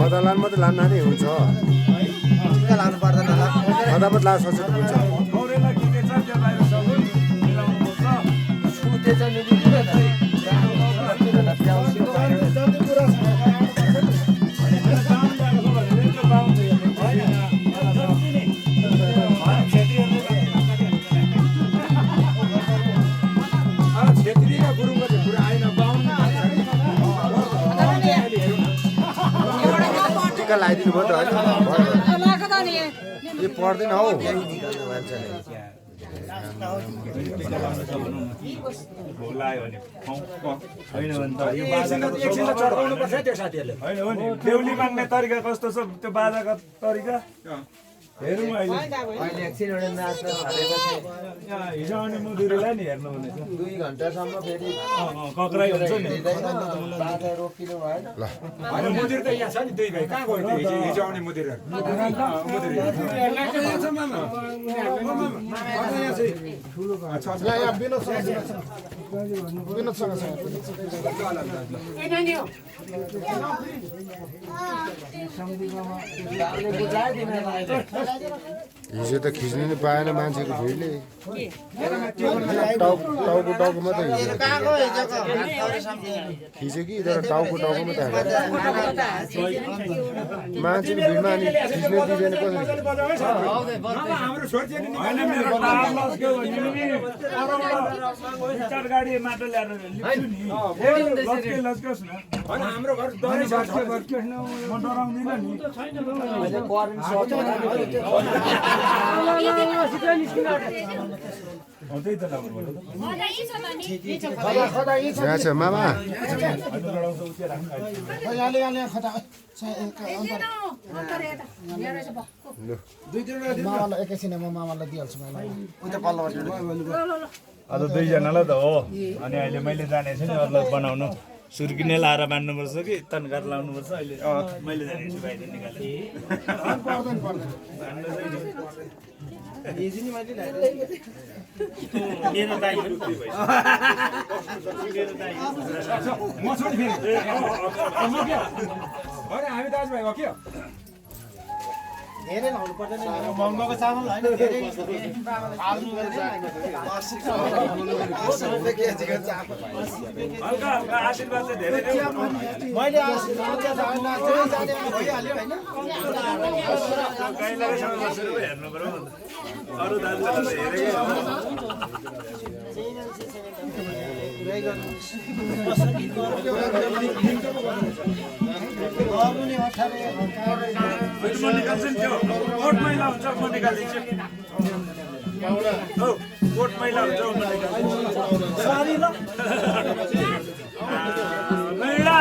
खदालान मात्रै लान नानी हुन्छ लानु पर्दैन होला खदा मात्रै लानु सजिलो हुन्छ लगाइदिनु भयो त यो पर्दैन हौ देउली माग्ने तरिका कस्तो छ त्यो बाजाको तरिका हेरौँ हिजो आउने मुदुरेलाई नि हेर्नु हुनेछ 2 घण्टासम्म फेरि कक्राइ हुन्छ नि बाटो रोकिनु भएन मुदिर त यहाँ छ नि 2 भाइ कहाँ गयो हिजो आउने मुदिर हिजो त खिच्नु नि पाएन मान्छेको भिडले टाउको मात्रै खिच्यो कि तर टाउको मात्रै मान्छेको भिडमा अनि खिच्नु दिँदैन हाम्रो घर यहाँ छ मामा मामालाई एकैछिन म मामालाई दिइहाल्छु अब 2 जनालाई त हो अनि अहिले मैले जानेछु नि अरूलाई बनाउनु सुर्किने लाएर बान्नुपर्छ कि तन्कार लाउनुपर्छ अहिले मैले जानेछु बाहिर निकाले मेरो दाइ म छोडी फेरि हामी दाजुभाइ हो के धेरै लाउनु पर्दैन महँगोको चामल हैन धेरै हल्का हल्का आशीर्वाद चाहिँ धेरै मैले आशीर्वाद जाने भइहाल्यो हैन गाईलाई बसेर हेर्नु पर्यो अरु दाजुभाइले हेरेकै म निकाल्छु नि त्यो कोट मैला हुन्छ म निकालिदिन्छु कोट मैला हुन्छ म निकालिदिन्छु सारी ल मैला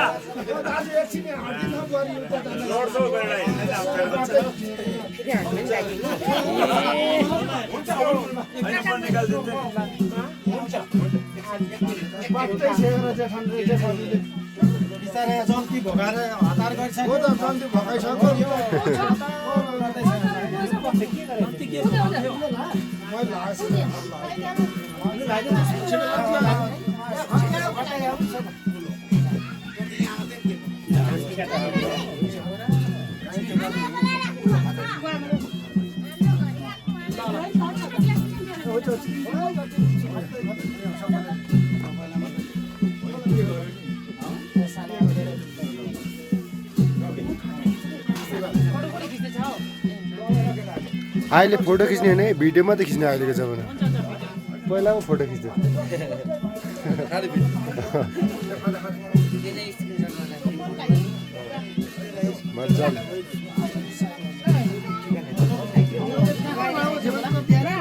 लड्छौ गएर म निकालिदिन्छु बिचारा जन्ती भगाएर हतार गरिसक्यो हो त जन्ती भगाइसक्यो अहिले फोटो खिच्ने होइन भिडियो मात्रै खिच्ने अहिलेको जमाना पहिलामा फोटो खिच्यो मजाले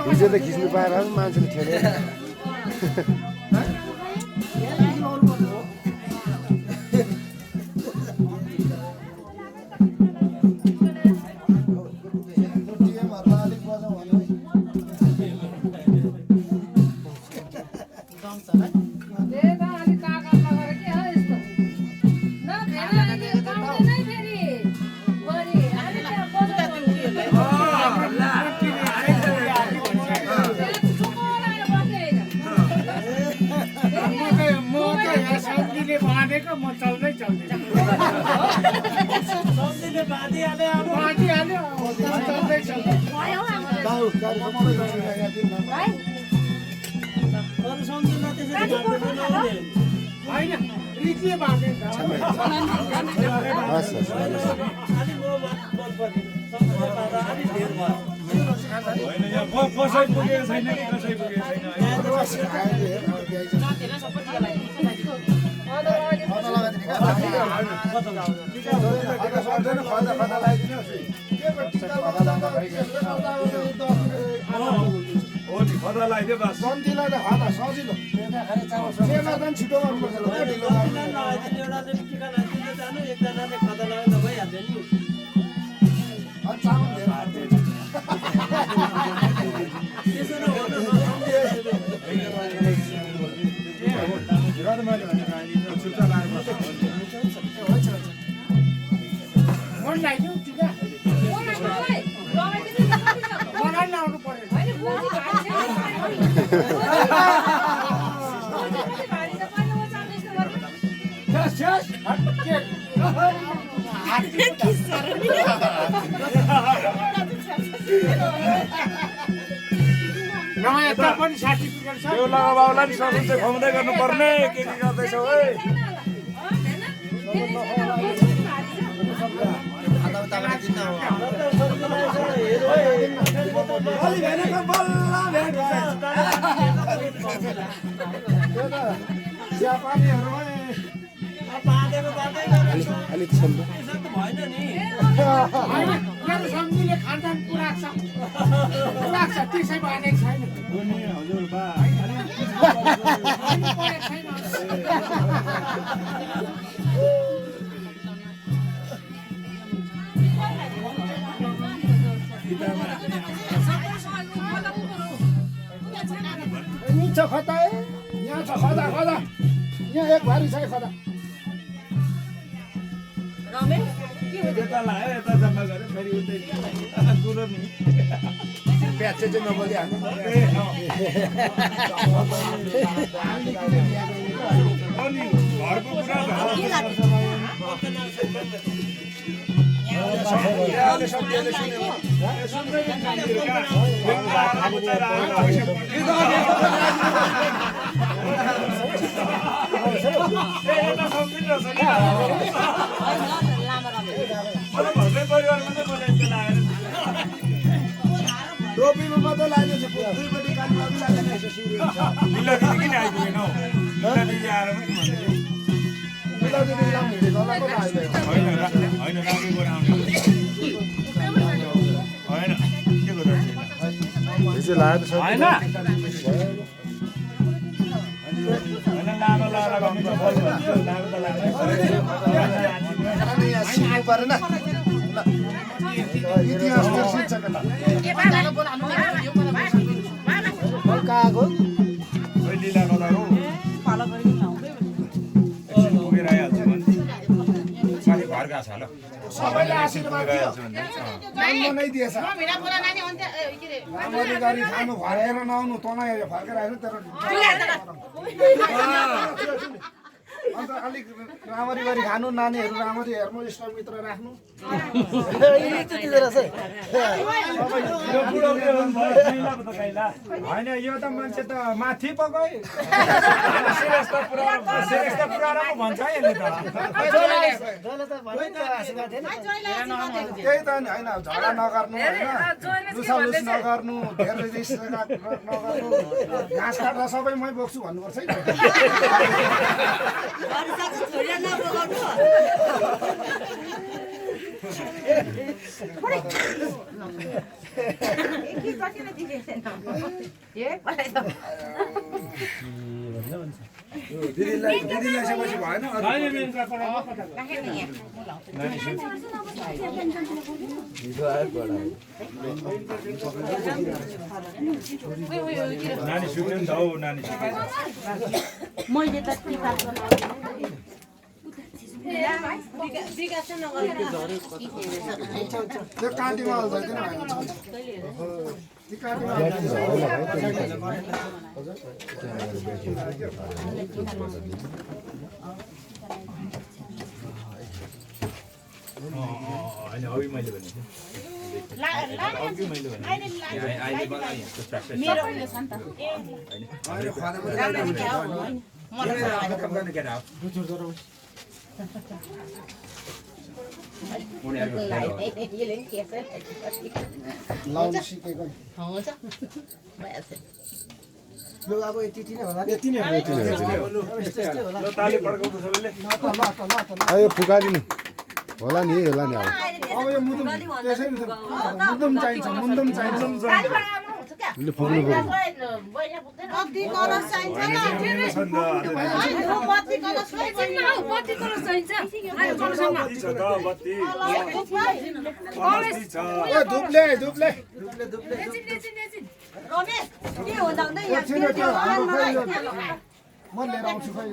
हिजो त खिच्नु पाएर मान्छेले ठेले कसै पुगेको छैन कि कसै पुगेको खतरा लगाइदियो बस कम्तीलाई त खाता सजिलो सेवा त छिटो गर्नुपर्छ त्यो लगा बाउलाई नि सबै चाहिँ खुवाउँदै गर्नुपर्ने के गर्दैछौ है अलिक सम्झ सम्झिले खानदान पुरा छ त्यसै भनेको छैन हजुर बा छ खदा यहाँ छ खदा खदा यहाँ एक भारी छ खदा यता लायो यता जम्मा गऱ्यो फेरि उतै कुरो नि प्याज चाहिँ नबोलिहाल्नु अनि घरको कुरा टोपीमा मात्रै लाग्ने छ दुईपट्टि कानमा लाग्ने छ सिउरी लिला दिदी किन आइपुगेन हौ लिला दिदी आएर पनि होइन होइन राम्रो बनाउने होइन के गर्दा हिजो लाएर छ होइन होइन लानो लाएर गर्नु त बल भन्छु लानु त लाग्नै सिक्नु परेन इतिहास बिर्सिन्छ कहाँको लीला गर्दा हो एकछिन पुगेर आइहाल्छु भने साथी घर गएको छ ल सबैले आशीर्वाद दियो जन्म नै दिएछ राम्ररी गरी खानु फर्केर नआउनु तँलाई फर्केर आएन तर अन्त अलिक राम्ररी गरी खानु नानीहरू राम्ररी हेर्नु इष्टमित्र राख्नु होइन यो त मान्छे त माथि पकाइ शिरस्ता पुऱ्याएर पो भन्छ है यसले त्यही त नि होइन झगडा नगर्नु होइन लुसालुस नगर्नु धेरै रिस नगर्नु घाँस काट्दा सबै मै बोक्छु भन्नुपर्छ है दिदीलाई यसपछि भएन नानी सुत्यो नि त हौ नानी मैले त टिका त्यो काँटीमा हाल्छ किन त्यो काँटीमा होइन अघि मैले भनेको मेरो उयो छ नि त लाउनु सिकेको लु अब यति नै होला यति नै ल ताली पड्काउँछ सबैले यो फुकादिनु होला नि अब अब यो मुदुम त्यसै मुदुम चाहिन्छ मुन्दुम चाहिन्छ ले फुक्नु पर्यो बत्ती कलश चाहिन्छ बत्ती कलश चाहिन्छ धुपले रमेश के हो जाँदै यहाँ म लिएर आउँछु खै